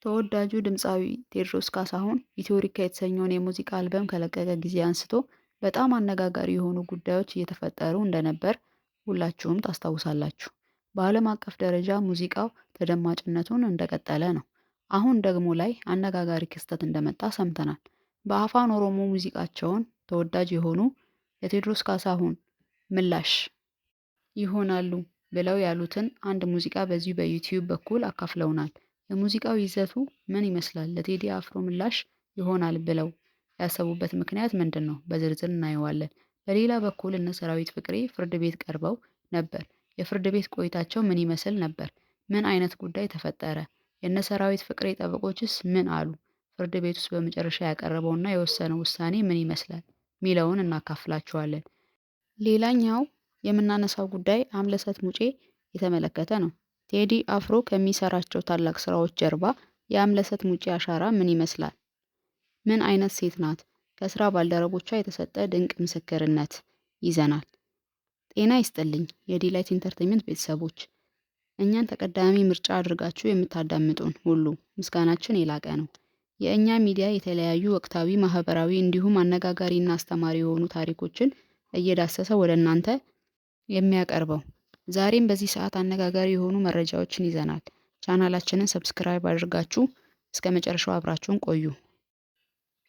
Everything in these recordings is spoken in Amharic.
ተወዳጁ ድምፃዊ ቴዎድሮስ ካሳሁን ኢትዮሪካ የተሰኘውን የሙዚቃ አልበም ከለቀቀ ጊዜ አንስቶ በጣም አነጋጋሪ የሆኑ ጉዳዮች እየተፈጠሩ እንደነበር ሁላችሁም ታስታውሳላችሁ። በዓለም አቀፍ ደረጃ ሙዚቃው ተደማጭነቱን እንደቀጠለ ነው። አሁን ደግሞ ላይ አነጋጋሪ ክስተት እንደመጣ ሰምተናል። በአፋን ኦሮሞ ሙዚቃቸውን ተወዳጅ የሆኑ ለቴዎድሮስ ካሳሁን ምላሽ ይሆናሉ ብለው ያሉትን አንድ ሙዚቃ በዚሁ በዩቲዩብ በኩል አካፍለውናል። የሙዚቃው ይዘቱ ምን ይመስላል? ለቴዲ አፍሮ ምላሽ ይሆናል ብለው ያሰቡበት ምክንያት ምንድን ነው? በዝርዝር እናየዋለን። በሌላ በኩል እነ ሰራዊት ፍቅሬ ፍርድ ቤት ቀርበው ነበር። የፍርድ ቤት ቆይታቸው ምን ይመስል ነበር? ምን አይነት ጉዳይ ተፈጠረ? የእነ ሰራዊት ፍቅሬ ጠበቆችስ ምን አሉ? ፍርድ ቤት ውስጥ በመጨረሻ ያቀረበውና የወሰነው ውሳኔ ምን ይመስላል ሚለውን እናካፍላችኋለን። ሌላኛው የምናነሳው ጉዳይ አምለሰት ሙጬ የተመለከተ ነው። ቴዲ አፍሮ ከሚሰራቸው ታላቅ ስራዎች ጀርባ የአምለሰት ሙጬ አሻራ ምን ይመስላል? ምን አይነት ሴት ናት? ከስራ ባልደረቦቿ የተሰጠ ድንቅ ምስክርነት ይዘናል። ጤና ይስጥልኝ የዲላይት ኢንተርቴንመንት ቤተሰቦች፣ እኛን ተቀዳሚ ምርጫ አድርጋችሁ የምታዳምጡን ሁሉ ምስጋናችን የላቀ ነው። የእኛ ሚዲያ የተለያዩ ወቅታዊ፣ ማህበራዊ እንዲሁም አነጋጋሪና አስተማሪ የሆኑ ታሪኮችን እየዳሰሰ ወደ እናንተ የሚያቀርበው። ዛሬም በዚህ ሰዓት አነጋጋሪ የሆኑ መረጃዎችን ይዘናል። ቻናላችንን subscribe አድርጋችሁ እስከ መጨረሻው አብራችሁን ቆዩ።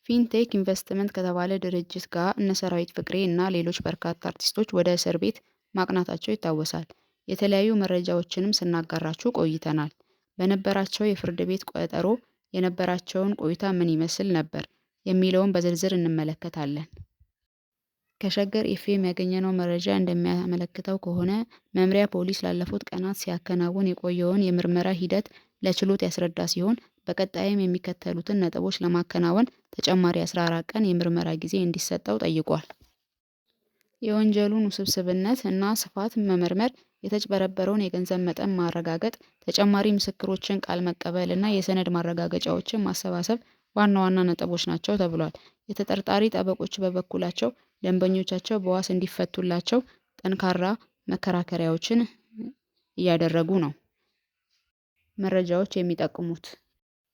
ፊንቴክ ኢንቨስትመንት ከተባለ ድርጅት ጋር እነ ሰራዊት ፍቅሬ እና ሌሎች በርካታ አርቲስቶች ወደ እስር ቤት ማቅናታቸው ይታወሳል። የተለያዩ መረጃዎችንም ስናጋራችሁ ቆይተናል። በነበራቸው የፍርድ ቤት ቀጠሮ የነበራቸውን ቆይታ ምን ይመስል ነበር የሚለውን በዝርዝር እንመለከታለን። ከሸገር ኤፍኤም ያገኘነው መረጃ እንደሚያመለክተው ከሆነ መምሪያ ፖሊስ ላለፉት ቀናት ሲያከናውን የቆየውን የምርመራ ሂደት ለችሎት ያስረዳ ሲሆን፣ በቀጣይም የሚከተሉትን ነጥቦች ለማከናወን ተጨማሪ 14 ቀን የምርመራ ጊዜ እንዲሰጠው ጠይቋል። የወንጀሉን ውስብስብነት እና ስፋት መመርመር፣ የተጭበረበረውን የገንዘብ መጠን ማረጋገጥ፣ ተጨማሪ ምስክሮችን ቃል መቀበል እና የሰነድ ማረጋገጫዎችን ማሰባሰብ ዋና ዋና ነጥቦች ናቸው ተብሏል። የተጠርጣሪ ጠበቆች በበኩላቸው ደንበኞቻቸው በዋስ እንዲፈቱላቸው ጠንካራ መከራከሪያዎችን እያደረጉ ነው። መረጃዎች የሚጠቁሙት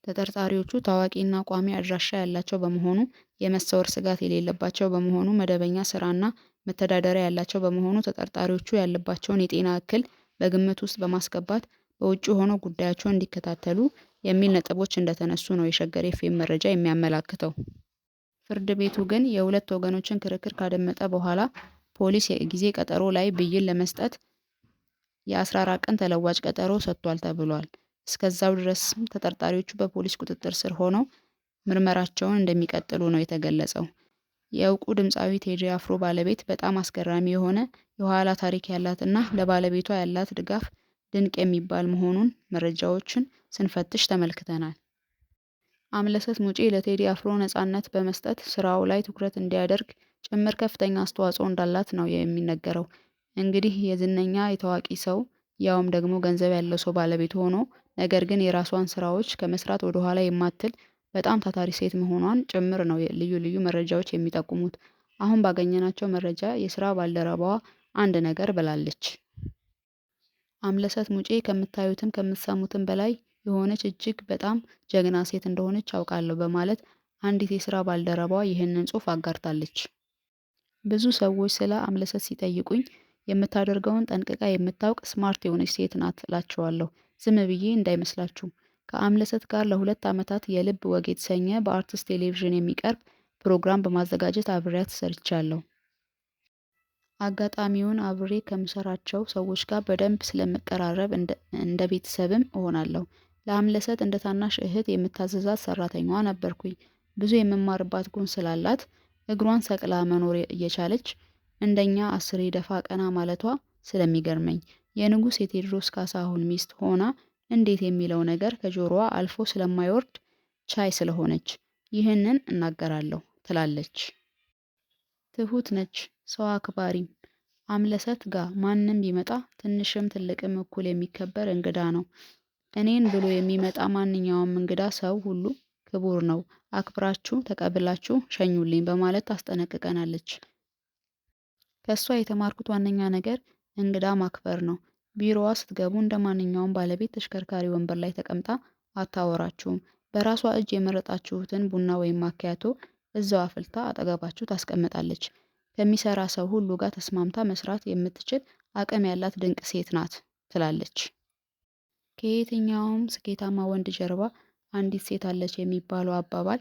ተጠርጣሪዎቹ ታዋቂና ቋሚ አድራሻ ያላቸው በመሆኑ፣ የመሰወር ስጋት የሌለባቸው በመሆኑ፣ መደበኛ ስራና መተዳደሪያ ያላቸው በመሆኑ፣ ተጠርጣሪዎቹ ያለባቸውን የጤና እክል በግምት ውስጥ በማስገባት በውጭ ሆነው ጉዳያቸውን እንዲከታተሉ የሚል ነጥቦች እንደተነሱ ነው የሸገር ኤፍኤም መረጃ የሚያመላክተው። ፍርድ ቤቱ ግን የሁለት ወገኖችን ክርክር ካደመጠ በኋላ ፖሊስ የጊዜ ቀጠሮ ላይ ብይን ለመስጠት የ14 ቀን ተለዋጭ ቀጠሮ ሰጥቷል ተብሏል። እስከዛው ድረስም ተጠርጣሪዎቹ በፖሊስ ቁጥጥር ስር ሆነው ምርመራቸውን እንደሚቀጥሉ ነው የተገለጸው። የእውቁ ድምፃዊ ቴዲ አፍሮ ባለቤት በጣም አስገራሚ የሆነ የኋላ ታሪክ ያላትና ለባለቤቷ ያላት ድጋፍ ድንቅ የሚባል መሆኑን መረጃዎችን ስንፈትሽ ተመልክተናል። አምለሰት ሙጬ ለቴዲ አፍሮ ነጻነት በመስጠት ስራው ላይ ትኩረት እንዲያደርግ ጭምር ከፍተኛ አስተዋጽኦ እንዳላት ነው የሚነገረው። እንግዲህ የዝነኛ የታዋቂ ሰው ያውም ደግሞ ገንዘብ ያለው ሰው ባለቤት ሆኖ ነገር ግን የራሷን ስራዎች ከመስራት ወደኋላ የማትል በጣም ታታሪ ሴት መሆኗን ጭምር ነው ልዩ ልዩ መረጃዎች የሚጠቁሙት። አሁን ባገኘናቸው መረጃ የስራ ባልደረባዋ አንድ ነገር ብላለች። አምለሰት ሙጬ ከምታዩትም ከምትሰሙትም በላይ የሆነች እጅግ በጣም ጀግና ሴት እንደሆነች አውቃለሁ በማለት አንዲት የስራ ባልደረባዋ ይህንን ጽሑፍ አጋርታለች። ብዙ ሰዎች ስለ አምለሰት ሲጠይቁኝ የምታደርገውን ጠንቅቃ የምታውቅ smart የሆነች ሴት ናት እላቸዋለሁ። ዝም ብዬ እንዳይመስላችሁ። ከአምለሰት ጋር ለ2 ዓመታት የልብ ወግ የተሰኘ በአርትስ ቴሌቪዥን የሚቀርብ ፕሮግራም በማዘጋጀት አብሬያት ሰርቻለሁ። አጋጣሚውን አብሬ ከምሰራቸው ሰዎች ጋር በደንብ ስለምቀራረብ እንደ ቤተሰብም እሆናለሁ። ለአምለሰት እንደ ታናሽ እህት የምታዘዛት ሰራተኛዋ ነበርኩኝ። ብዙ የምማርባት ጎን ስላላት እግሯን ሰቅላ መኖር እየቻለች እንደኛ አስሬ ደፋ ቀና ማለቷ ስለሚገርመኝ የንጉስ የቴዎድሮስ ካሳሁን ሚስት ሆና እንዴት የሚለው ነገር ከጆሮዋ አልፎ ስለማይወርድ ቻይ ስለሆነች ይህንን እናገራለሁ ትላለች። ትሁት ነች፣ ሰው አክባሪም። አምለሰት ጋ ማንም ቢመጣ ትንሽም ትልቅም እኩል የሚከበር እንግዳ ነው። እኔን ብሎ የሚመጣ ማንኛውም እንግዳ ሰው ሁሉ ክቡር ነው፣ አክብራችሁ ተቀብላችሁ ሸኙልኝ በማለት ታስጠነቅቀናለች። ከእሷ የተማርኩት ዋነኛ ነገር እንግዳ ማክበር ነው። ቢሮዋ ስትገቡ እንደ ማንኛውም ባለቤት ተሽከርካሪ ወንበር ላይ ተቀምጣ አታወራችሁም። በራሷ እጅ የመረጣችሁትን ቡና ወይም ማኪያቶ እዛው አፍልታ አጠገባችሁ ታስቀምጣለች። ከሚሰራ ሰው ሁሉ ጋር ተስማምታ መስራት የምትችል አቅም ያላት ድንቅ ሴት ናት ትላለች። ከየትኛውም ስኬታማ ወንድ ጀርባ አንዲት ሴት አለች የሚባለው አባባል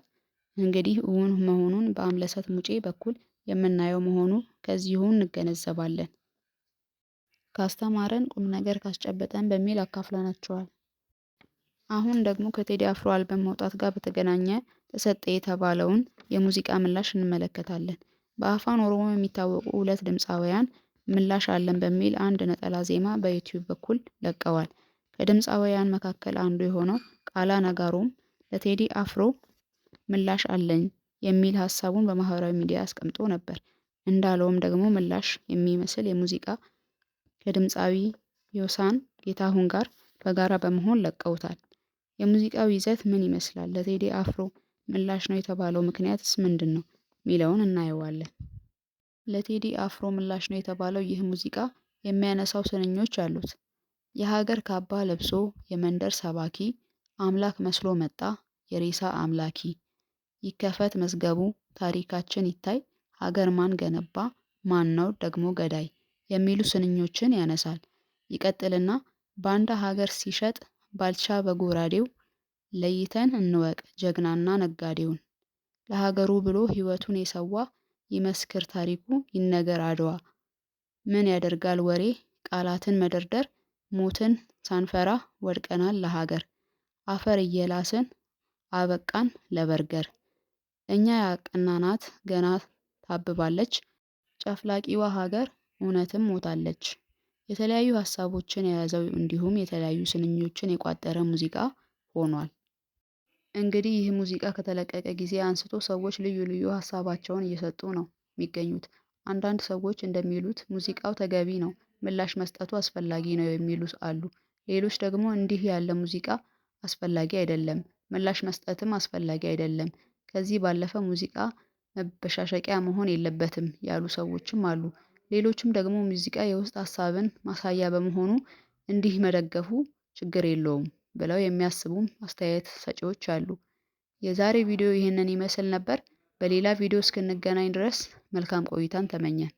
እንግዲህ እውን መሆኑን በአምለሰት ሙጬ በኩል የምናየው መሆኑ ከዚሁ እንገነዘባለን። ካስተማረን ቁም ነገር ካስጨበጠን በሚል አካፍለናቸዋል። አሁን ደግሞ ከቴዲ አፍሮ አልበም መውጣት ጋር በተገናኘ ተሰጠ የተባለውን የሙዚቃ ምላሽ እንመለከታለን። በአፋን ኦሮሞ የሚታወቁ ሁለት ድምፃውያን ምላሽ አለን በሚል አንድ ነጠላ ዜማ በዩቲዩብ በኩል ለቀዋል። ከድምፃውያን መካከል አንዱ የሆነው ቃላ ነጋሮም ለቴዲ አፍሮ ምላሽ አለኝ የሚል ሀሳቡን በማህበራዊ ሚዲያ አስቀምጦ ነበር። እንዳለውም ደግሞ ምላሽ የሚመስል የሙዚቃ ከድምፃዊ ዮሳን ጌታሁን ጋር በጋራ በመሆን ለቀውታል። የሙዚቃው ይዘት ምን ይመስላል? ለቴዲ አፍሮ ምላሽ ነው የተባለው ምክንያትስ ምንድን ነው? ሚለውን እናየዋለን። ለቴዲ አፍሮ ምላሽ ነው የተባለው ይህ ሙዚቃ የሚያነሳው ስንኞች አሉት። የሀገር ካባ ለብሶ የመንደር ሰባኪ አምላክ መስሎ መጣ የሬሳ አምላኪ፣ ይከፈት መዝገቡ ታሪካችን ይታይ፣ ሀገር ማን ገነባ ማን ነው ደግሞ ገዳይ የሚሉ ስንኞችን ያነሳል። ይቀጥልና ባንዳ ሀገር ሲሸጥ ባልቻ በጎራዴው፣ ለይተን እንወቅ ጀግናና ነጋዴውን፣ ለሀገሩ ብሎ ሕይወቱን የሰዋ ይመስክር ታሪኩ ይነገር አድዋ፣ ምን ያደርጋል ወሬ ቃላትን መደርደር፣ ሞትን ሳንፈራ ወድቀናል ለሀገር፣ አፈር እየላስን አበቃን ለበርገር፣ እኛ ያቀናናት ገና ታብባለች፣ ጨፍላቂዋ ሀገር እውነትም ሞታለች። የተለያዩ ሀሳቦችን የያዘው እንዲሁም የተለያዩ ስንኞችን የቋጠረ ሙዚቃ ሆኗል። እንግዲህ ይህ ሙዚቃ ከተለቀቀ ጊዜ አንስቶ ሰዎች ልዩ ልዩ ሀሳባቸውን እየሰጡ ነው የሚገኙት። አንዳንድ ሰዎች እንደሚሉት ሙዚቃው ተገቢ ነው፣ ምላሽ መስጠቱ አስፈላጊ ነው የሚሉ አሉ። ሌሎች ደግሞ እንዲህ ያለ ሙዚቃ አስፈላጊ አይደለም፣ ምላሽ መስጠትም አስፈላጊ አይደለም፣ ከዚህ ባለፈ ሙዚቃ መበሻሸቂያ መሆን የለበትም ያሉ ሰዎችም አሉ። ሌሎችም ደግሞ ሙዚቃ የውስጥ ሀሳብን ማሳያ በመሆኑ እንዲህ መደገፉ ችግር የለውም ብለው የሚያስቡም አስተያየት ሰጪዎች አሉ። የዛሬ ቪዲዮ ይህንን ይመስል ነበር። በሌላ ቪዲዮ እስክንገናኝ ድረስ መልካም ቆይታን ተመኘን።